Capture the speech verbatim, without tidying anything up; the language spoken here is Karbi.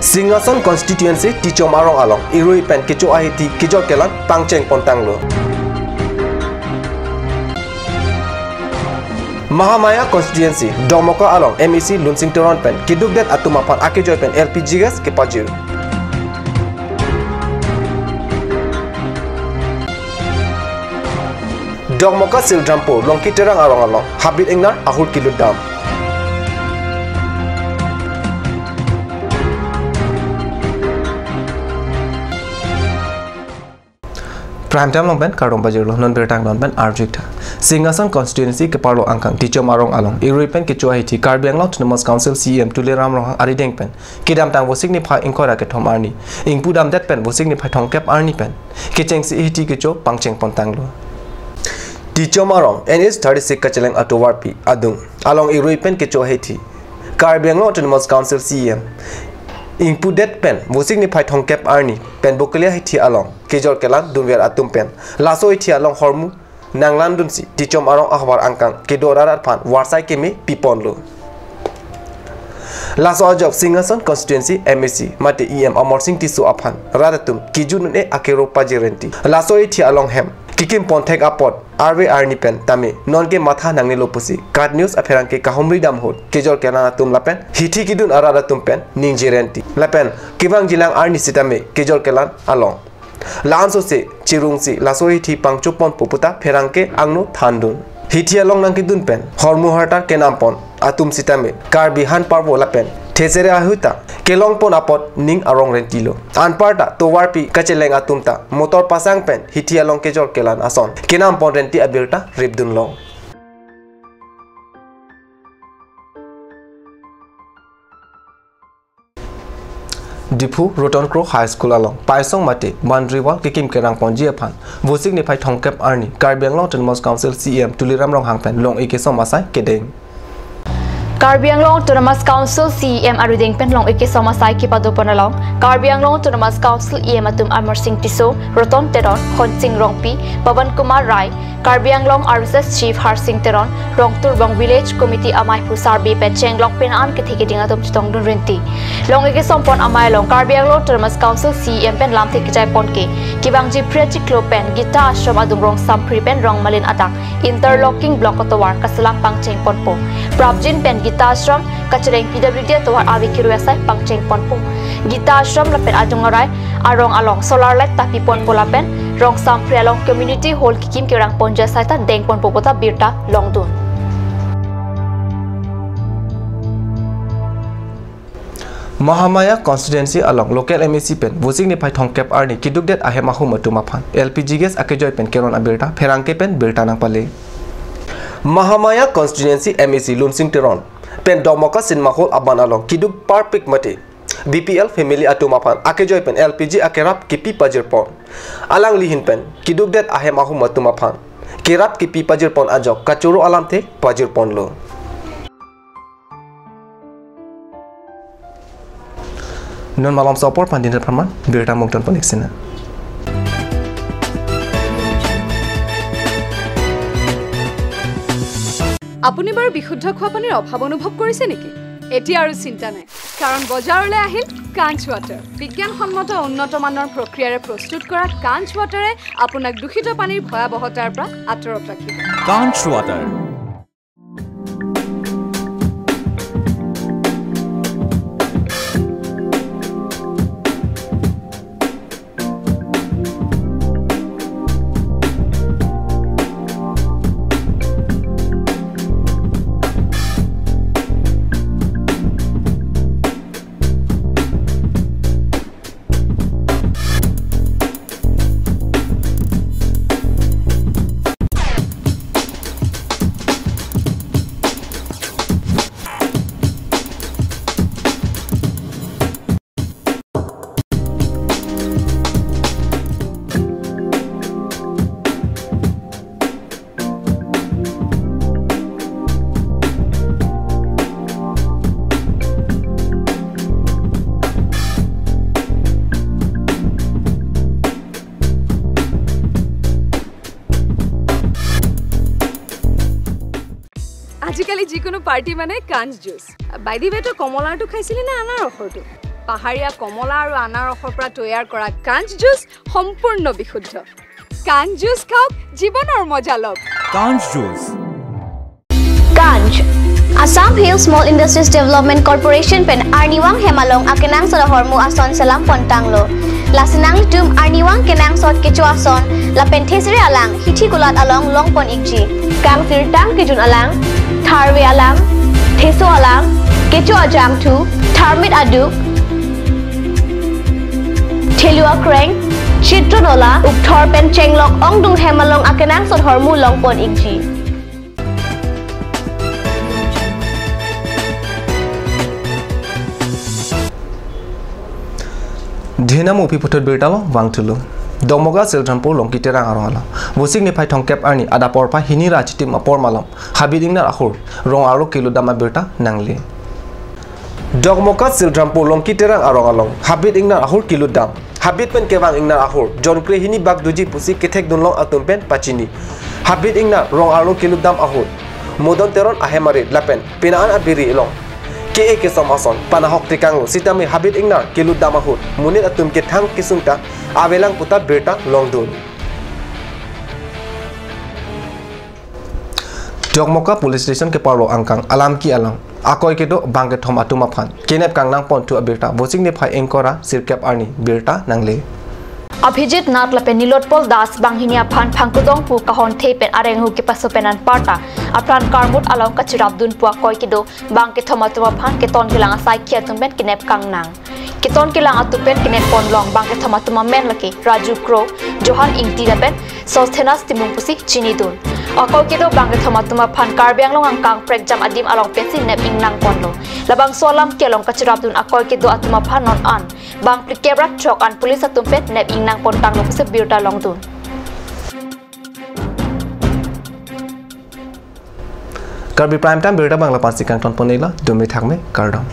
Singhason constituency Tichom arong along irui pen kecho ahithi kejor kelang pangcheng pontanglo. Mahamaya constituency Dongmoka along M A C Lunsing Teron pen kedukdet atum aphan akejoi pen L P G gas kepajir. Dongmoka Sildrampur Longki Terang arong along habit ingnar ahur kilut dam. Prime time along pen kardom pajirlo, non birta angdon pen arju-ik tha. Singhason constituency keparlo angkang Tichom arong along irui pen kecho ahithi Karbi Anglong Autonomous Council C E M Tuliram Ronghang arideng pen kedamtang Vosik niphai ingkoi ra kethom arni ingpu damdet pen Vosik niphai thomkep arni pen kechengsi hithi kecho pangcheng pontanglo. Tichom arong N H thirty-six kacheleng atovarpi adung along irui pen kecho ahithi Karbi Anglong Autonomous Council C E M ingpudet pen Vosik niphai thomkep arni pen boklia hithi along kejor kelang dunver atum pen laso hithi along hormu nanglandunsi Tichom arong ahavar angkang kedo rat aphan varsai keme piponlo. Laso ajok Singhason constituency M A C mate E M Amarsing Tisso aphan rat atum kejun un-e akero pajir renti. Laso hithi along hem kekim ponthek apot arve arni pen tame nonke matha nangnelo pusi KAT News apherangke kahumri dam ahut kejor kelang atum lapen hithi kedun arat atum pen ningje renti. Lapen kevangjilang arni sitame kejor kelang along la-an sose chirungsi laso hithi pangcho ponpo puta pherangke angno thandun. Hithi along nangkedun pen hormu harta kenam pon atum sitame Karbi han parvo lapen thesere ahuita kelong pon apot ning arong rentilo. Anparta tovarpi kacheleng atum ta motor pasang pen hithi along kejor kelang ason kenam pon renti abirta ripdunlong. Diphu Roton Kro High School along paisong mate boundary wall kekim kerang ponji aphan Vosik niphai thomkep arni Karbi Anglong Autonomous Council C E M Tuliram Ronghang pen long-e kesom asai kedeng. Karbi Anglong Autonomous Council C E M arideng pen long-e kesom asai kepado pon along Karbi Anglong Autonomous Council E M atum Amarsing Tisso, Roton Teron, Khonsing Rongpi, Pawan Kumar Rai, Karbi Anglong R S S Chief Harsing Teron, Rongturbong Village Committee amei aphu Sarbi pen chenglok pen an kethe keding atum chetongdun renti. Long-e kesom pon amei along Karbi Anglong Autonomous Council C E M pen lamthe kejai pon ke kevangji Phre Chiklo pen Gita Ashram adung Rongsamphri pen Rongmalin adak interlocking block atovar kaselam pangcheng ponpo. Prapjin pen Gita Ashram kacheleng P W D atovar ave kirui asai pangcheng ponpo. Gita Ashram lapen adung arai arong along solar light ta piponpo lapen Rongsamphri along community hall kekim kerang ponji asai ta deng ponpo puta birta longdun. Mahamaya constituency along local M A C pen Vosik niphai thomkep arni kedukdet ahem ahum atum aphan L P G gas akejoi pen keron abirta pherangke pen birta nangpale. Mahamaya constituency M A C Lunsing Teron pen Dongmoka Cinema Hall aban along keduk parpik mate B P L family atum aphan akejoi pen L P G akerap kepi pajir pon. Alangli ahin pen kedukdet ahem ahum atum aphan kerap kepi pajir pon ajok kachoro alamthe pajir ponlo. Non malom sopor pandin pharman birta mukton panik sina. আপুনি বাৰু বিশুদ্ধ খোৱা পানীৰ অভাৱ অনুভৱ কৰিছে নেকি? এতিয়া আৰু চিন্তা নাই, কাৰণ বজাৰলৈ আহিল কাঞ্চ ৱাটাৰ। বিজ্ঞানসন্মত উন্নত মানৰ প্ৰক্ৰিয়াৰে প্ৰস্তুত কৰা কাঞ্চ ৱাটাৰে আপোনাক দূষিত পানীৰ ভয়াৱহতাৰ পৰা আঁতৰত ৰাখিব। কাঞ্চ ৱাটাৰ। আজিকালি যিকোনো পাৰ্টি মানে কাঞ্চ জুচ। বাই দি ৱে, তই কমলাৰটো খাইছিলি নে আনাৰসৰটো? পাহাৰীয়া কমলা আৰু আনাৰসৰ পৰা তৈয়াৰ কৰা কাঞ্চ জুচ সম্পূৰ্ণ বিশুদ্ধ। কাঞ্চ জুচ খাওক, জীৱনৰ মজা লওক। কাঞ্চ juice. Kanj. Assam Hill Small Industries Development Corporation pen arnivang hem along akenangsot ahormu ason selam pontanglo. Lasi nanglitum arnivang kenangsot kecho ason lapen thesere alang hithi kulat along longpon ikji. Kangsirtang kejun alang, tharve alang, theso alang, kecho ajangthu, tharmit aduk, thelu akreng, chitro nola, ukthor pen chenglok ongdung hem along akenangsot ahormu longpon ikji. Dhinam upi puthot birta lo vangthulo. Dokmoka Silrampur Longki Terang arong along Vosik niphai thomkep arni adap porphai hini ra chitim apor malom habit ingnar ahur rong arlo kelutdam abirta nangle. Dokmoka Silrampur Longki Terang arong along habit ingnar ahur kelutdam. Habit pen kevang ingnar ahur jonkre hini bak doji pusi kethek dunlong atum pen pachini. Habit ingnar rong arlo kelutdam ahut Modon Teron ahem arit lapen penaan abiri along ke-e kesom ason panahok tekanglo sitame habit ingnar kelutdam ahut monit atum kethang kesung ta avelang puta birta longdun. Dokmoka Police Station keparlo angkang alam ki along akoi kedo bang kethom atum aphan kenep kangnang ponthu abirta Vosik niphai ingkoi ra sirkep arni birta nangle. Abhijit Nath lapen Nilotpal Das banghini aphan Phangkudong pu kahonthe pen areng ahu kepaso pen anparta apran karmut along kachirapdun pu akoi kedo bang kethom atum aphan keton kelang asaikhi atum pen kenep kangnang. Keton kelang atum pen kenep ponlong bang kethom atum amen lake Raju Kro, Johan Ingti lapen Sosthenes Timung pusi chinidun. Akoi kedo bang kethom atum aphan Karbi Anglong angkang prekjam adim along pensi nep ingnang ponlo. Labangso alam ki along kachirapdun akoi kedo atum aphan non an bang phlikep ra throk an police atum pen nep ingnang pontanglo pusi birta longdun. Karbi Prime Time birta bang la-ansi kangton pon-iklo, dome thakme, kardom.